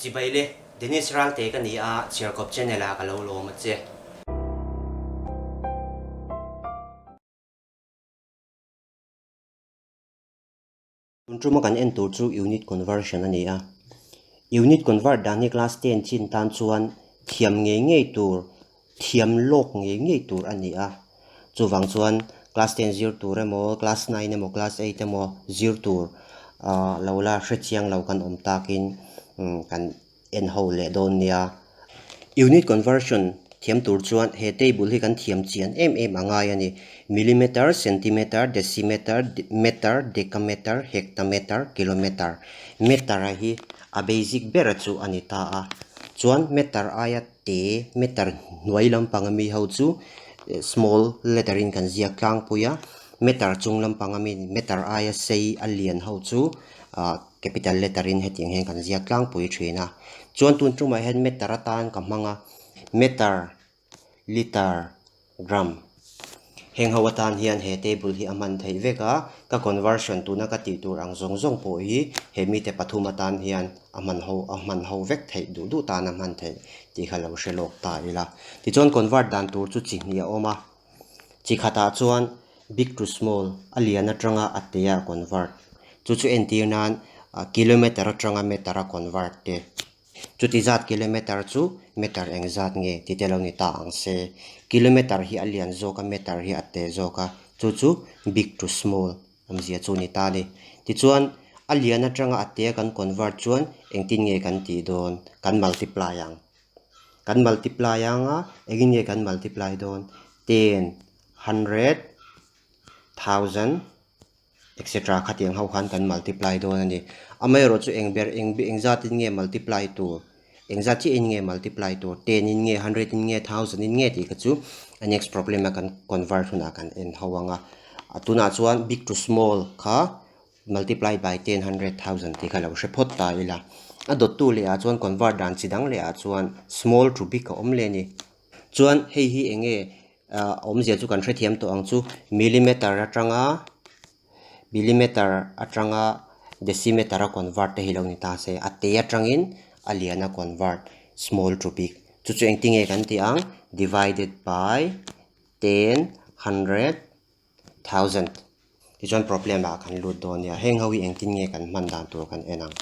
Chibai le, Dennis Ralte ka ni a, Chhiarkawp channel ah ka lo lawm a che. Tun tuma kan en tur chu unit conversion a ni a. Unit convert dan hi class ten chin tan chuan thiam ngei ngei tur, thiam lawk ngei ngei tur a ni a. Chuvang chuan class ten zir tur emaw, class nine emaw, class eight emaw zir tur ah lo la hrechiang lo kan awm takin kan en ho leh dawn nia. Unit conversion thiam tur chuan he table hi kan thiam chian em em a ngai a ni. Millimeter, centimeter, decimeter, meter, decameter, hectameter, kilometer. Meter a hi a basic ber chu a ni ta a. Chuan meter aia te, meter hnuai lampang ami ho chu small letter in kan ziak tlangpui a, meter chung lampang ami meter aia sei a lian ho chu ah capital letter in hetiang hian kan ziak tlangpui thin a chuan tun tumah hian meter atan ka hmang a meter liter gram heng ho atan hian he table hi a hman theih vek a ka conversion tuna ka tih tur ang zawng zawng pawh hi he mite pathum atan hian a hman ho a hman ho vek theih duh duh tan a hman theih tih kha lo hre lawk ta ila tichuan convert dan tur chu chi hnih a awm a. Chi khatah chuan big to small a lian atanga a te a convert. Chu chu entir nan kilometer atanga meter a convert te. Chuti zat kilometer chu meter eng zat nge tih te lo ni ta ang se. Kilometer hi a lian zawk a meter hi a te zawk a, chu chu big to small awmzia chu ni ta a ni. Tichuan a lian atanga a te a kan convert chuan engtin nge kan tih dawn? Kan multiply ang. Kan multiply ang a, engin nge kan multiply dawn? Ten, hundred, thousand, etc khatiang ho khan kan multiply dawn a ni. Amaherawh chu eng ber eng eng zatin nge multiply tur, eng zat chiahin nge multiply tur, ten in nge, hundred in nge, thousand in nge tih kha chu a next problem a kan convert hunah kan en ho ang a. Tunah chuan big to small kha multiply by ten hundred thousand tih kha lo hre phawt ta ila. A dawttu leh ah chuan convert dan chi dang leh ah chuan small to big a awm leh a ni. Chuan hei hi eng nge ah awmzia chu kan hrethiam tawh ang chu millimeter atanga millimeter atanga decimeter a convert te hi lo ni ta se a te atangin a lian a convert small to big chu chu engtin nge kan tih ang divided by ten hundred thousand. Tichuan problem ah kan lut dawn nia, heng ho hi engtin nge kan hman dan tur kan en ang.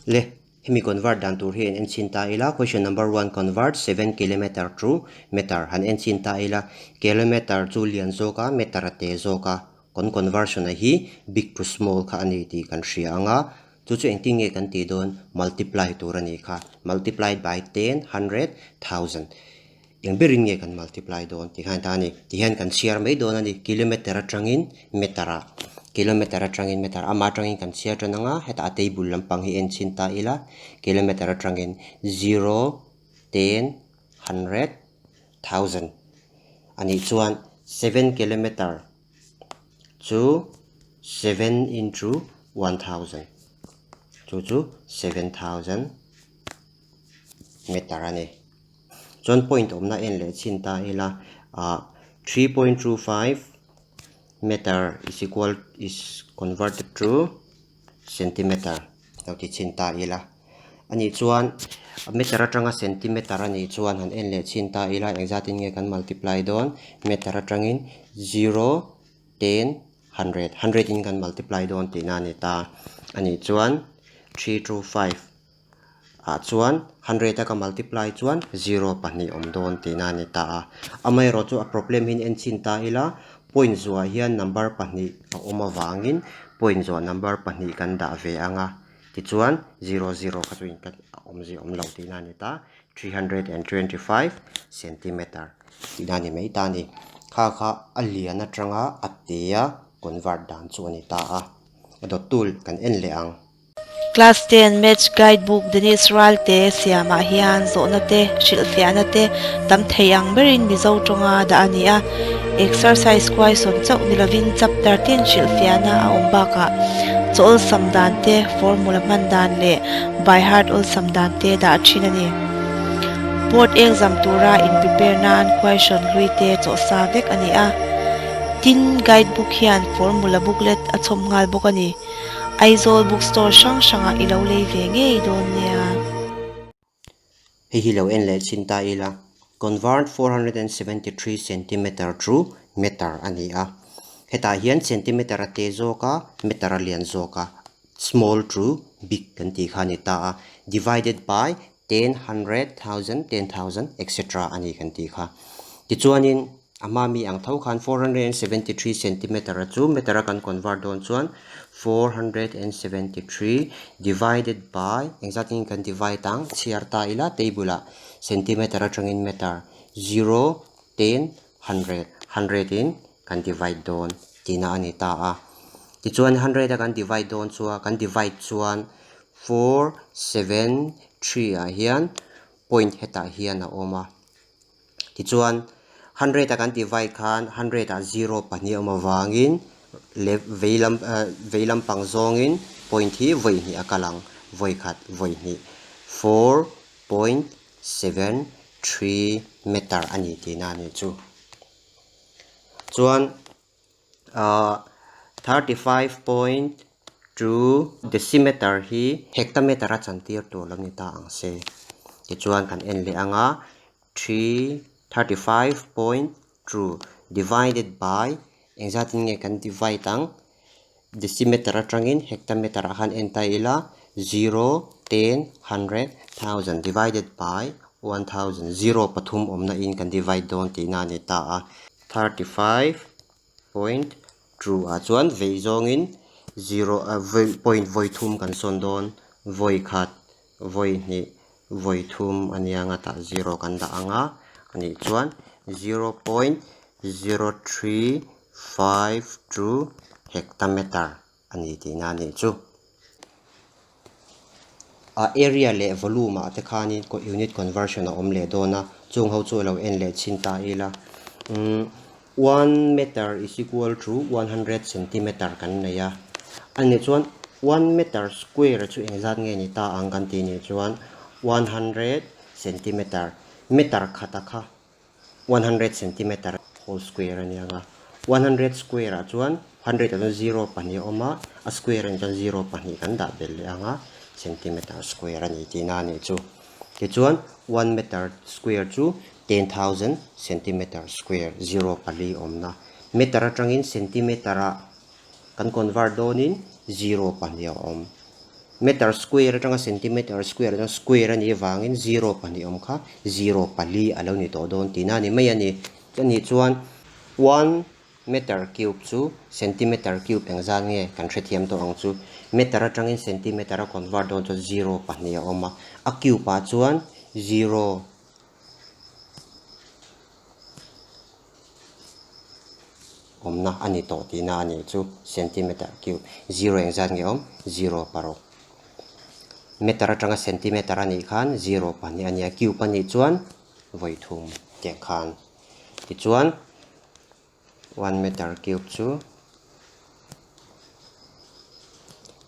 Le, hemi convert dan tur hi an en chhin ta ila, question number one convert seven kilometer to meter han en chhin ta ila, kilometer chu lian zawk a, meter a te zawk a, kan conversion a hi big to small kha a ni tih kan hria ang a, chu chu engtin nge kan tih dawn multiply tur a ni kha, multiplied by ten, hundred, thousand. Eng berin nge kan multiply dawn tih khan ta a ni. Tihian kan chhiar mai dawn a ni. Kilometer atangin meter ah, kilometer atangin meter ama atangin kan chhiar tan ang a, hetah a table lampang hi en chhin ta ila, kilometer atangin zero, ten, hundred, thousand a nih chuan seven kilometer chu seven into one thousand chu chu 7000 meter a ni. Chuan point awmna en leh chhin ta ila ah 3.25 meter is equal is converted to centimeter lo ti chhin ta ila anih chuan meter atanga centimeter anih chuan han en leh chhin ta ila engzatin nge kan multiply dawn meter atangin zero ten hundred hundred in kan multiply dawn tihna a ni ta anih chuan 325 ah chuan hundred a ka multiply chuan zero pahnih awm dawn tihna a ni ta a. Amaherawh chu a problem hi en chhin ta ila point zuah hian number pahnih a awm avangin point zuah number pahnih kan dah ve ang a tichuan zero zero kha chu in a awmzia awm lo tihna a ni ta 325 centimeter tihna a ni mai ta a ni. Kha kha a lian atanga a te a convert dan chu a ni ta a a dawt tul kan en leh ang. Class ten Maths Guide Book Dennis Ralte siamah hian zawhna te, hrilhfiahna te tam thei ang berin Mizo tawnga dah a ni a. Exercise question chauh ni lovin chapter tin hrilhfiahna a awm bakah chaw awlsam dan te, formula hman dan leh by heart awlsam dan te dah thin a ni. Board exam tura in prepare nan question hlui te chawhsa vek a ni a. Tin, guide book hian formula booklet a chhawm nghal bawk a ni. Aizawl bookstore hrang hrangah i lo lei ve ngei dawn nia. Hei hi lo en leh chhin ta ila, Convert 473 centimeter to meter a ni a. Hetah hian centimeter a te zawk a, meter a lian zawk a, small to big kan tih kha a ni ta a, divided by ten, hundred, thousand, 10,000 etc a ni kan tih kha. Tichuanin a hma mi ang tho khan 473 centimeter a chu meter a kan convert dawn chuan 473 divided by engzat in kan divide ang chhiar ta ila table ah centimeter atangin meter zero ten hundred hundred in kan divide dawn tihna a ni ta a. Tichuan hundred a kan divide dawn chuan kan divide chuan 473 ah hian point hetah hian a awm a. Tichuan, hundred a kan divide khan hundred ah zero pahnih a awm avangin left vei lam eh vei lampang zawngin point hi vawi hnih a kal ang, vawi khat vawi hnih 4.73 meter a ni tihna a nih chu. Chuan. Ahh 35.2 decimeter hi hectameter a chantir tur lo ni ta ang se. Tichuan kan en leh ang a, three 35.2 divided by engzat in nge kan divide ang decimeter atangin hectameter ah khan en ta ila zero ten hundred thousand divided by 1000 zero pathum awmna in kan divide dawn tihna a ni ta a. 35.2 ah chuan vei zawngin zero ah vawi point vawi thum kan sawn dawn vawi khat vawi hnih vawi thum a nia nga tah zero kan dah ang a anih chuan 0.0352 hectameter a ni tihna a nih chu. A area leh volume ah te khanin unit conversion a awm leh dawn a, chung ho chu a lo en leh chhin ta ila. Umm one meter is equal to 100 centimeter kan nei a, a nih chuan one meter square chu engzat nge ni ta ang kan tih nih chuan 100 centimeter, meter khata kha 100 centimeter whole square a nia nga, 100 square ah chuan hundred ah chuan zero pahnih a awm a, a square anih chuan zero pahnih kan dah belh leh ang a, centimeter square a ni tihna a nih chu. Tichuan one meter square chu 10,000 centimeter square zero pali awmna meter atangin centimeter ah Kan convert dawnin zero pahnih a awm. Meter square atanga centimeter square atang square a nih avangin zero pahnih awm kha zero pali a lo ni tawh dawn tihna a ni mai a ni. Chutnih chuan one meter cube chu centimeter cube engzat nge kan hrethiam tawh ang chu. Meter atangin centimeter a convert dawn chuan zero pahnih a awm a, a cube ah chuan zero. Awmna a ni tawh tihna a nih chu centimeter cube zero engzat nge awm zero paruk meter atanga centimeter a nih khan zero pahnih a nia cube a nih chuan vawi thum teh khan tichuan one meter cube chu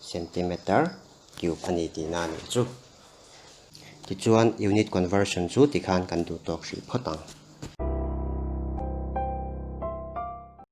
centimeter cube a ni tihna a nih chu. Tichuan unit conversion chu tikhan kan duh tawk hrih phawt ang.